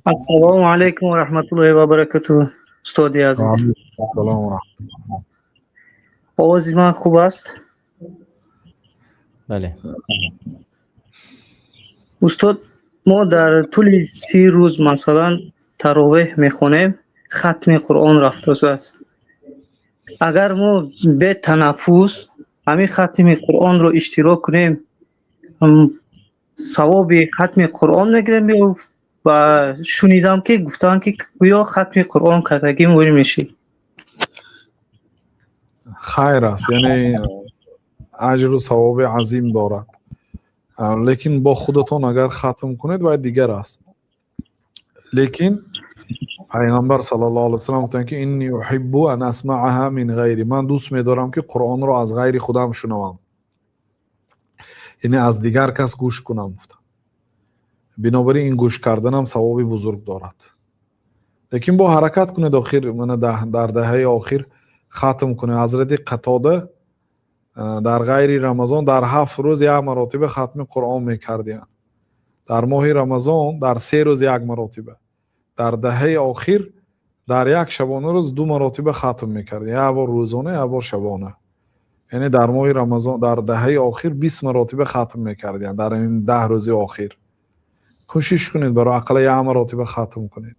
Ассалому алайкум ва раҳматуллоҳи ва баракатуҳ, устоди азиз. Салом ва раҳматуллоҳ. Овози ман хуб аст? Бале. Устод, мо дар тӯли 30 рӯз, масалан, таровеҳ мехонем, хатми Қуръон рафтааст. Агар мо бетанаффус ҳамин хатми Қуръонро иштирок кунем, савоби хатми Қуръон мегирем ё ва шунидам, ки гуфтанд, ки гӯё хатми Қуръон кардагӣ муҳим мешид. Хайр аст, яъне аҷру савоби азим дорад, лекин бо худатон агар хатм кунед, вай дигар аст. Лекин Пайғамбар саллаллоҳу алайҳи васаллам гуфтанд, ки إني أحب أن أسمعها من غيري, ман дӯст медорам, ки Қуръонро аз ғайри худам шунавам, яъне аз дигар кас гӯш кунам, гуфтам. Бинобар ин гӯш карданам савоби бузург дорад, лекин бо ҳаракат кунед, охир мана дар даҳаи охир хатм кунед. Ҳазрати Қатода дар ғайри Рамазон дар 7 рӯз як маротиба хатми Қуръон мекардиянд, дар моҳи Рамазон дар 3 рӯз як маротиба, дар даҳаи охир дар як шабонарӯз ду маротиба хатм мекард, як бор рӯзона, як бор шабона. Яъне дар моҳи Рамазон дар даҳаи охир 20 маротиба хатм мекардиянд. Дар ин 10 рӯзи охир кӯшиш кунед, барои ақалла як маротиба хатм кунед.